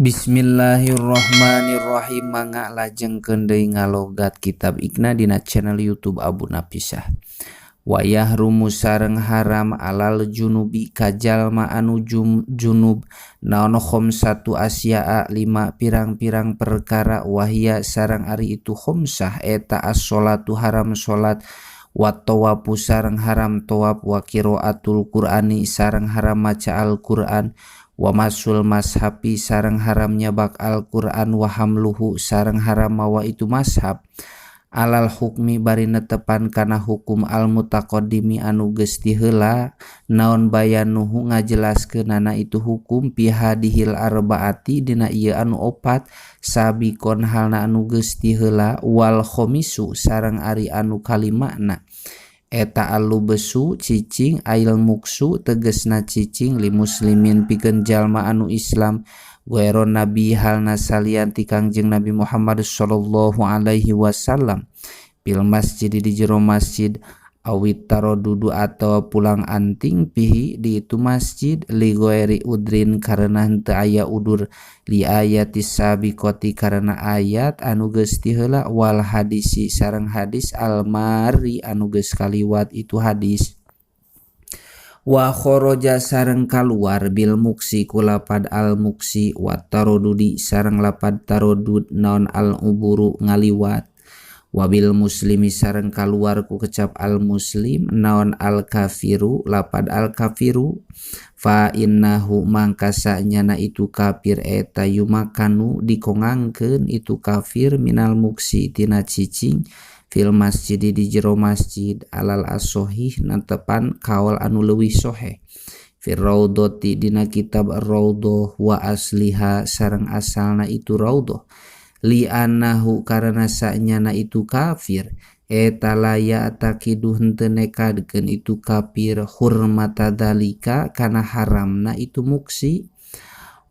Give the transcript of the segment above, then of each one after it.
Bismillahirrahmanirrahim. Mangga lajengkeun deui ngalogat kitab Iqna dina channel YouTube Abu Napisah. Wa yahrumu sareng haram alal junubi ka jalma anu junub naon khamsatu asya'a lima pirang-pirang perkara, wahia sareng ari itu khamsah eta as-sholatu haram salat, wa tawafu sareng haram tawaf, wa qiraatul qur'ani sareng haram maca Al-Qur'an, wa masul mashafi sareng haram nyabak Al-Qur'an, wa hamluhu sareng haram mawa itu mashab alal hukmi bari netepan kana hukum al mutaqaddimi anu geus tiheula, naon bayanuhu ngajelaskeunana itu hukum, fi hadihil arbaati dina ieu anu opat, sabikon halna anu geus tiheula, wal khamisu sareng ari anu kalimana eta alubesu cicing, ail muksu tegesna cicing, li muslimin pikeun jalma anu Islam, ghairo nabi halna salian ti Kangjeng Nabi Muhammad sallallahu alaihi wasallam, fil masjid di jero masjid, awit tarodudu atau pulang anting, fihi di itu masjid, li ghairi udrin karena henteu aya udur, li ayati sabiqati karena ayat anu geus tiheula, wal hadisi sareng hadis, almari anu geus kaliwat itu hadis. Wa kharaja sareng kaluar bil muksi ku lapad al muksi, wa tarodudi sareng lapad tarodud naon al uburu ngaliwat, wabil muslimi sareng kaluar ku kecap al muslim naon al kafiru lapad al kafiru, fa innahu mangka sanyana itu kafir eta yumakanu dikongangkeun itu kafir minal muksi tina cicing fil masjid di jero masjid alal asohih netepan kaol anu leuwih soheh, fir raudhati dina kitab Raudhah, wa asliha sareng asalna itu raudhah, li annahu karena sanyana itu kafir eta la ya'taqidu henteu nekadkeun itu kafir hurmata dalika kana haramna itu muksi,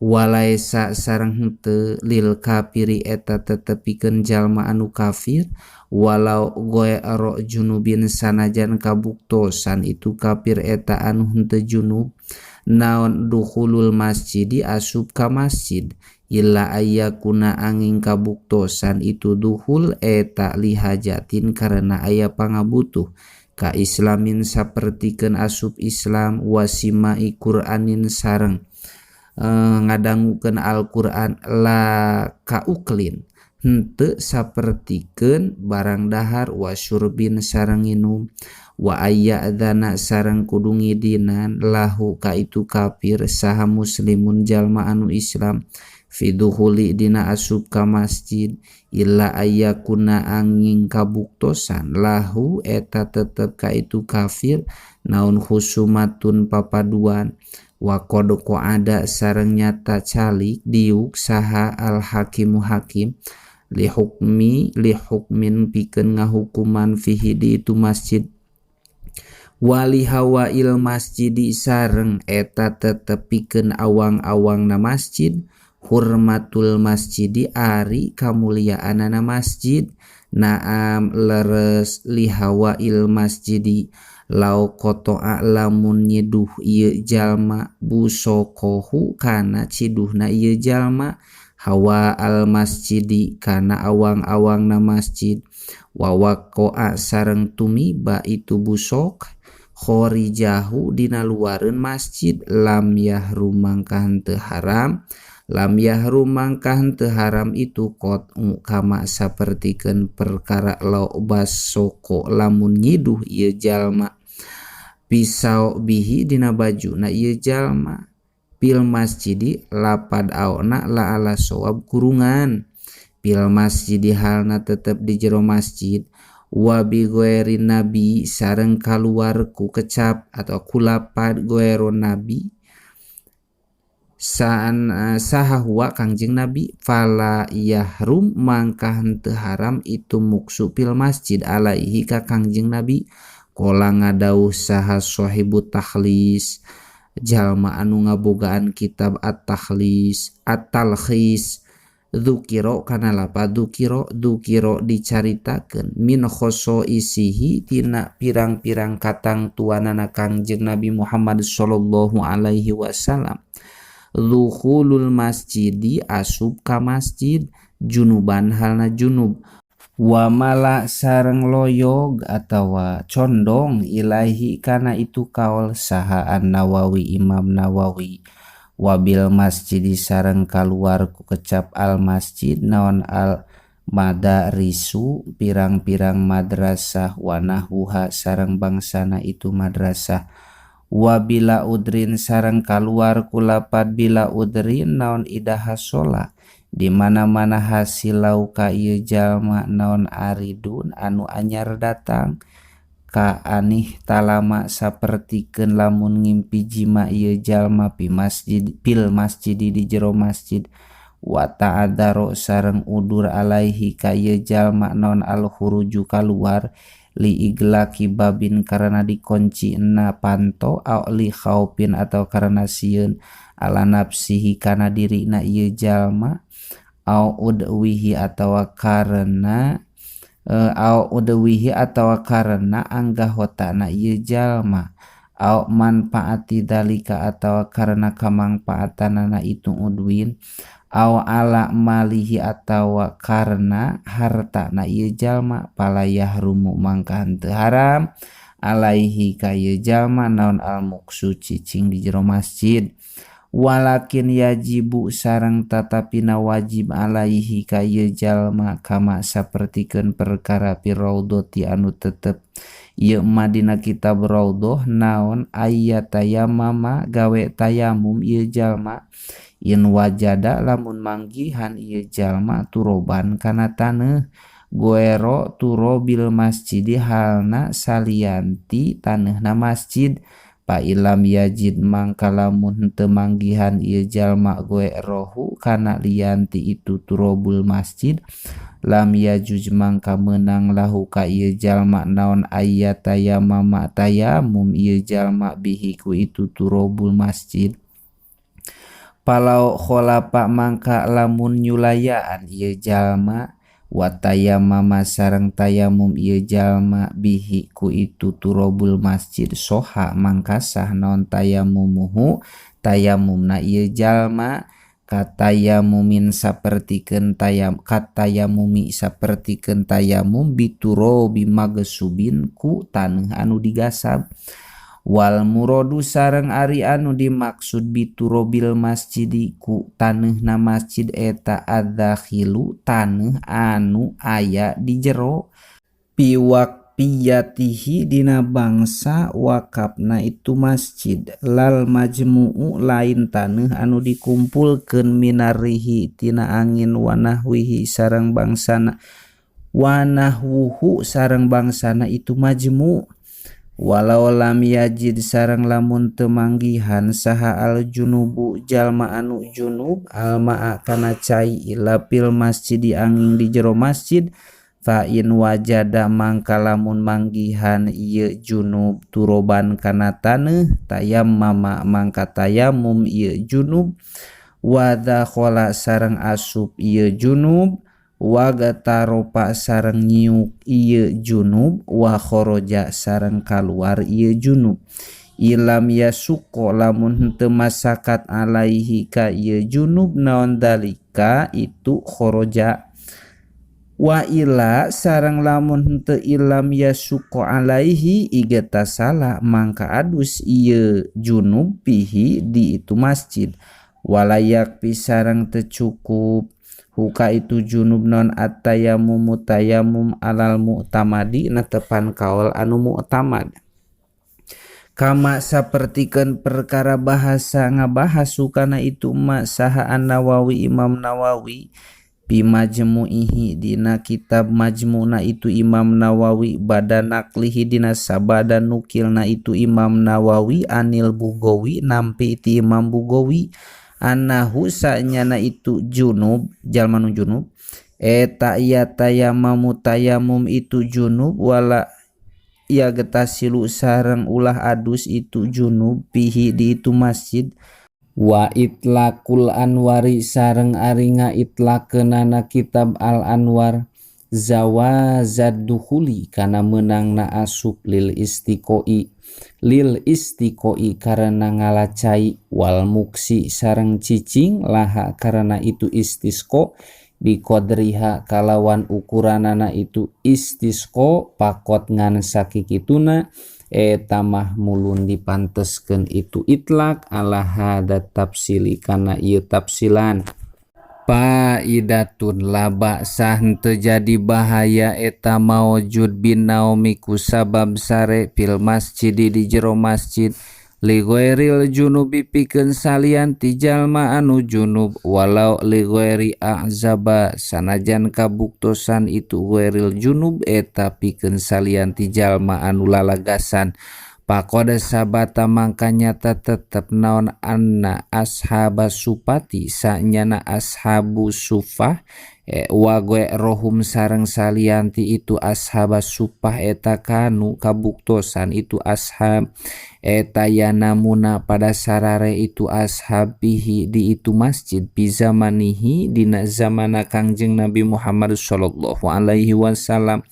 walaisa sareng henteu lil kafiri eta tetepikeun jalma anu kafir, walau ghairu junubin sanajan kabuktosan itu kafir eta anu henteu junub naon dukhulul masjidi asup ka masjid, illa ayyakuna angin kabuktosan itu duhul eta lihajatin karena aya pangabutuh, ka islamin sapertikeun asup Islam, wasimai Qur'anin sareng ngadangukeun Al-Qur'an, la kauklin henteu sapertikeun barang dahar, wa syurbin sareng nginum, wa ayyadzana sareng kudu ngidinan lahu ka itu kafir saha muslimun jalma anu Islam fi dukhuli dina asup ka masjid, illa ayyakuna angin kabuktosan lahu eta tetep ka itu kafir naon khusumatun papaduan, wa qad qa'ada sareng nyata calik diuk saha al hakimu hakim li hukmi li hukmin pikeun ngahukuman fihi di itu masjid, wali hawail masjidi sareng eta tetep pikeun awang-awangna masjid, hurmatul masjidi ari kamuliaanana masjid, naam leres li hawail masjidi, lau qata'a lamun nyiduh ieu jalma busokohu kana ciduhna ieu jalma hawa al masjidi kana awang-awangna masjid, wa waqa'a sareng tumiba itu busok khorijahu dina luareun masjid, lam yahrum mangka henteu haram, lam yahrum mangka henteu haram itu qat'u kama sapertikeun perkara lau basoko lamun nyiduh ieu jalma pisau bihi dina bajuna ieu jalma fil masjidi lapad aona la ala sawab kurungan fil masjidi halna tetep di jero masjid, wa bi ghairi nabi sareng kaluar ku kecap atau kulapad ghairu nabi saan saha huwa Kangjeng Nabi, fala yahrum mangka henteu haram itu muksu fil masjid alaihi ka Kangjeng Nabi, qala ngadauh saha sahibu takhlis jalma anu ngabogaan kitab at-takhlis at-talkhis, dzukira kana lapad dzukira dzukira dicaritakeun min khosoisihi tina pirang-pirang katangtuanana Kangjeng Nabi Muhammad sallallahu alaihi wasallam. Dukhulul masjidi asup ka masjid junuban halna junub wa mala sareng loyog atawa condong ilaihi kana itu kaol saha An-Nawawi Imam Nawawi wabil masjidi sareng kaluar ku kecap al masjid naon al madarisu pirang-pirang madrasah wa nahwuha sareng bangsana itu madrasah wabila udrin sareng kaluar ku lapad bila udrin naon ida hasola di mana-mana hasil lau ka ieu jalma naon aridun anu anyar datang ka anih talama sapertikeun lamun ngimpi jima ieu jalma pi masjid pil masjid di jero masjid wa ta'adzaro sareng udur alaihi ka ieu jalma naon al khuruju kaluar li iglaki babin karena dikunci na panto au li khaufin atau karena sieun ala nafsihi kana dirina ieu jalma au udwihi atawa karena au udwihi atawa karena anggahotana ieu jalma au manfaati dalika atawa karena kamangfaatanana itu udwin au ala malihi atawa karena hartana ieu jalma pala yahrumu mangka henteu haram alaihi ka ieu jalma naon al muksu cicing di jero masjid walakin yajibu sareng tatapina wajib alaihi ka ieu jalma kama sapertikeun perkara fi raudhati anu tetep ieu mah dina kitab raudhah naon ayyatayamama gawe tayamum ieu jalma in wajada lamun manggihan ieu jalma turoban kana taneuh goero turobil masjidi halna salianti taneuhna masjid pa ilam yajid mangka lamun henteu manggihan ieu jalma goerohu kana lianti itu turobul masjid lam yajuj mangka meunang lahu ka ieu jalma naon ayyatayamama tayamum ieu jalma bihi ku itu turobul masjid palau kholafa mangka lamun nyulayaan ieu jalma wa tayammama sareng tayamum ieu jalma bihi ku itu turobul masjid soha mangka sah naon tayamumuhu tayamumna ieu jalma katayamumin sapertikeun tayam katayamumi sapertikeun tayamum biturobi magsubin ku taneuh anu digasab wal muradu sareng ari anu dimaksud biturobil masjidi ku taneuhna masjid eta adzakhilu taneuh anu aya di jero piwakpiyatihi dina bangsa wakafna itu masjid lal majmu'u lain taneuh anu dikumpulkeun minarihi tina angin wanahwihi sareng bangsana wanahwuhu sareng bangsana itu majmu' walau lam yajid sareng lamun teu manggihan saha al junubu jalma anu junub almaa kana cai ila fil masjid angin di jero masjid fa in wajada mangka lamun manggihan ieu junub turoban kana taneuh tayammama mangka tayamum ieu junub wa dakhala sareng asup ieu junub wa gataropa sareng nyiuk ieu junub wa kharaja sareng kaluar ieu junub ilam yasuqo lamun henteu masakat alaihi ka ieu junub naon dalika itu kharaja wa ila sareng lamun henteu ilam yasuqo alaihi igtasala mangka adus ieu junub pihi di itu masjid walayak pisareng teu cukup huka itu junub non at-tayammumu tayamum alal mu'tamadi netepan kaol anu mu'tamad kama sapertikeun perkara bahasa ngabahas sukana itu ma saha An-Nawawi Imam Nawawi pi majmu'ihi dina kitab majmu'na itu Imam Nawawi bada naklihi dina sabada nukilna itu Imam Nawawi anil Bugawi nampi ti Imam Bugawi anahu sanyana itu junub jalma nu junub eta iya tayamamu tayamum itu junub wala ya getasilu sareng ulah adus itu junub pihi di itu masjid wa itlaqul anwari sareng ari ngaitlaqkeunana kitab al anwar zawazad dukhuli kana meunangna asup lil istiqoi Lil istiqoi karena ngala cai wal muksi sareng cicing laha karena itu istisqo biqadriha kalawan ukuranana itu istisqo pakot ngan sakikituna eta mah mulun dipanteskeun itu itlak ala hada tafsili kana ieu tafsilan. Faidatun la ba'sa henteu jadi bahaya eta maujud binaumi ku sabab sare fil masjid di jero masjid li ghairil junubi pikeun salian ti jalma anu junub walau li ghairi a'zaba sanajan kabuktosan itu ghairil junub eta pikeun salian ti jalma anu lalagasan. Faqad sabata mangka nyata tetep naon anna ashabas supati sanyana ashabu sufah wa rohum sareng salianti itu ashabas supah eta kanu kabuktosan itu ashab eta yanamuna pada sarare itu ashab bihi di itu masjid bi zamanihi dina zamana Kangjeng Nabi Muhammad sallallahu alaihi wasallam.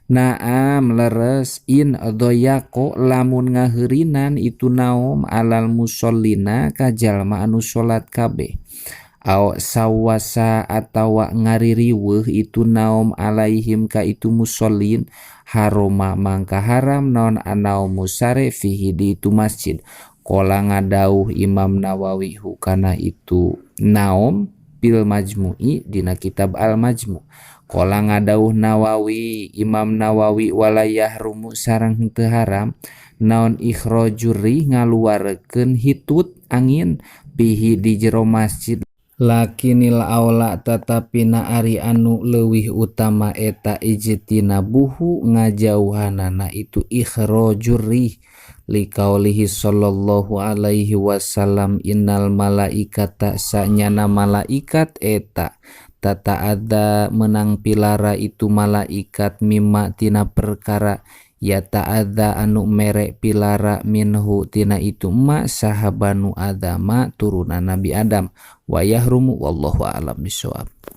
Naam leres in dhoyaqo lamun ngaheurinan itu naom alal musallina ka jalma anu salat kabeh aw sawasa atawa ngaririweuh itu naom alaihim ka itu musallin haroma mangka haram naon anaumu sare fihi di itu masjid. Qala ngadauh Imam Nawawi hukana itu naom fil majmu'i dina kitab al majmu'. Qala ngadauh Nawawi Imam Nawawi walayah rumu sareng henteu haram naon ikhrajuri ngaluarkeun hitut angin bihi di jero masjid lakinil aula tatapi na ari anu leuwih utama eta ijtina buhu ngajauhanana itu ikhrajuri liqaulihi sallallahu alaihi wasallam innal malaikata sanyana malaikat eta tata ada menang pilara itu malaikat mimma tina perkara ya ta'adza anu mere pilara minhu tina itu ma sahabanu adama turunan Nabi Adam wa yahrumu wallahu a'lam bishawab.